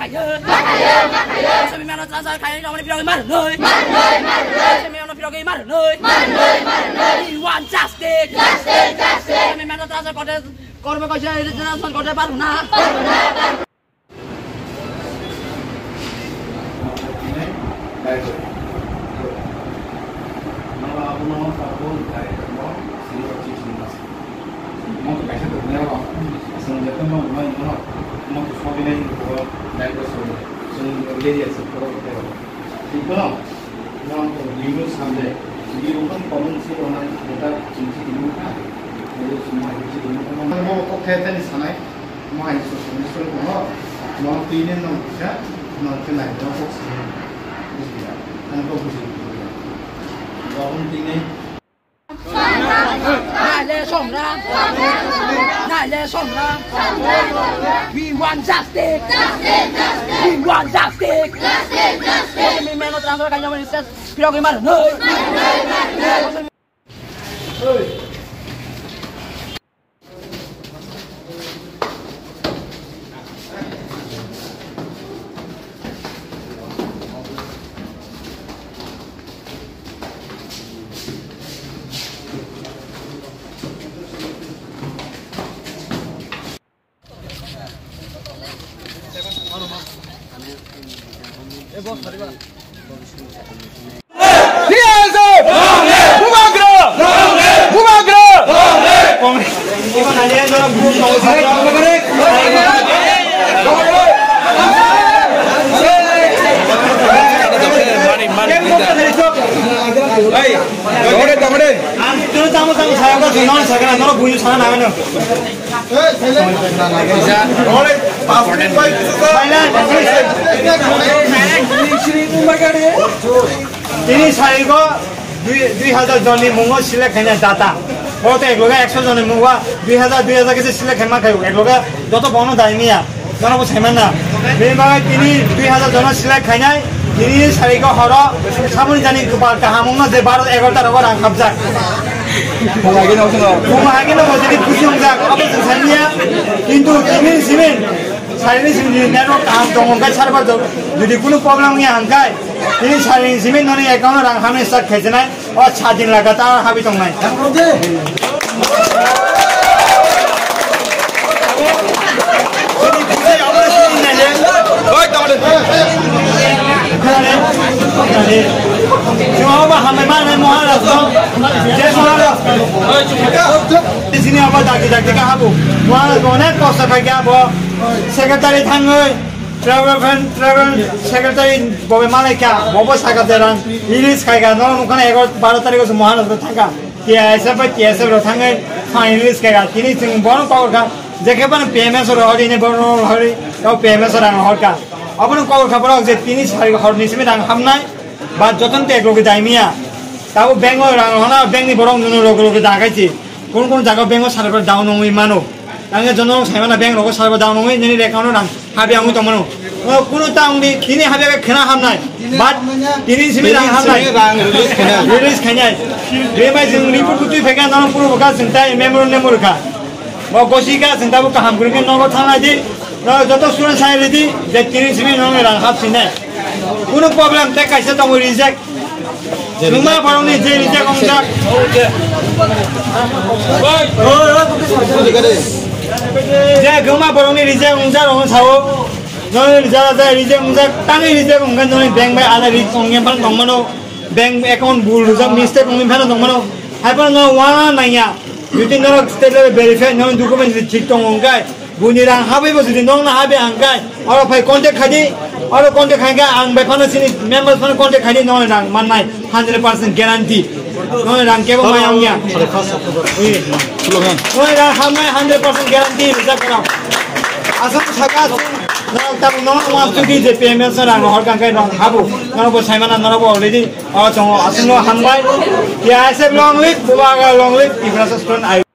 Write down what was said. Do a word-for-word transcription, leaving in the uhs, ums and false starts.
Semi mano transfer khai no mani pirogwi mar noi. Semi mano pirogwi mar noi. We want justice. Justice, justice. Semi mano transfer korte, korbe koise, transfer korte parbo na. Moto kaisa tongnairok, chwng joto no hwnwi mano, moto sobilai ni bugo dai bwswk chwng area se borok tei rok. Tei bono, bono tong bini samde, bini rok no common se rwnai, jeta chwng se tini kha, bini rok chwng ma hai se tini kha. Mo kok khe tani sanai, mo hai se tini soi tongo, mo tini no kisa, no khe nai, no kok se, bujiya, ani kok bujiya. Bo tini Naile songram. Naile songram. We want justice. We want justice. Semi mano transfer kaina mani justice. Pirogwi mar noi. Bubagra! Bubagra! Hey, dongre, dongre. Ang tu tamu tamu saya ko non saya kan non buyu sana na no. Tini sarigo dui, dui hajar jonni mungo select khaina data. O to ekloge ekso jonni mungo dui hajar, dui hajar khe select khaima khayo. Ekloge joto bono dai miya. Jono bo saiman na. Bini bagwi tini dui hajar jono select khainai. Tini sarigo horo samuni jani kopal kaham wngno je baro egarota rogo rang hapjak. Buma hagi no bojini khusi wngjak. Abo chwng saniya. Kintu tini simin Saini sini network kaham tongo, hwnkhe server jodi kunu problem wngya hwnkhe, tini saini simi noni account rang hamni start khaijinai, o sadin lagatar habi tongnai. Oi, tamo de. Khwnade? Khwnade? Chwng obo hambai manai Maharaj no. Jai Maharaj. Oi, chwng. Sini obo dakti dakti kha habu. Maharaj bo onek kosto khai kha bo. Secretary thangwi, travel friend, travel secretary bobe malai kha, bobo saka je rang release khai kha, no nukha na egaroh baro tarikh o se Maharashtra thang kha, T I S F bai T S F rok thangwi phan release khai kha, tini chwng bono kok kha, je khe bono P M S rok hori ne bono hori, tei P M S rang hor kha, abono kok kha borok je tini sari hor ni simi rang hamnai, ba jotono tek logi dai miya, tabo bank o rang hona, bank ni borok nunu logi logi da khai si. Kun kun jaga bank o server down wngwi mano. Tangwi jono saimano bank rogo server down wngwi nini account o rang habya wngwi tongmano. O kunu ta wngdi tini habya khe khena hamnai. But tini simi rang hamnai. Release khainai. Release khainai. Bemai jwng report kutui phekha nono puro bwkha jwng tai memorandum rwkha. Bo gosi kha jwng tabo kaham kwrwngkhe nogo thanglai di. No joto student sai ridi je tini simi nono rang hap sinai. Kunu problem tei kaisa tongo reject. Nungma borokni je reject ongjak. Je guma borokni reject ongjak rokno sao. Noni reject je reject ongjak tangwi reject ongkha noni bank bai ada ri ongya phano tongmano. Bank account bul rijak mistake ongwi phano tongmano. Hai phano no wana nangya. Jodi norok state level verify noni document jodi thik tongo hwnkhe Buini rang habwi bo jodi nokna habya hwnkhe, oro phai contact khai di, oro contact khai khe ang bai phano chini members phano contact khai di, nokni rang mannai hundred percent guarantee. Nokni rang kebo maya wngya. Ui. Nokni rang habnai hundred percent guarantee rijak rang. Aswk saka norok tabuk nokno uansuk di je P M S rang hor kang khe rang habo. Norok bo saimana norok bo already o tongo aswkno hambai. T I S F long live, Bubagra long live, Tiprasa student I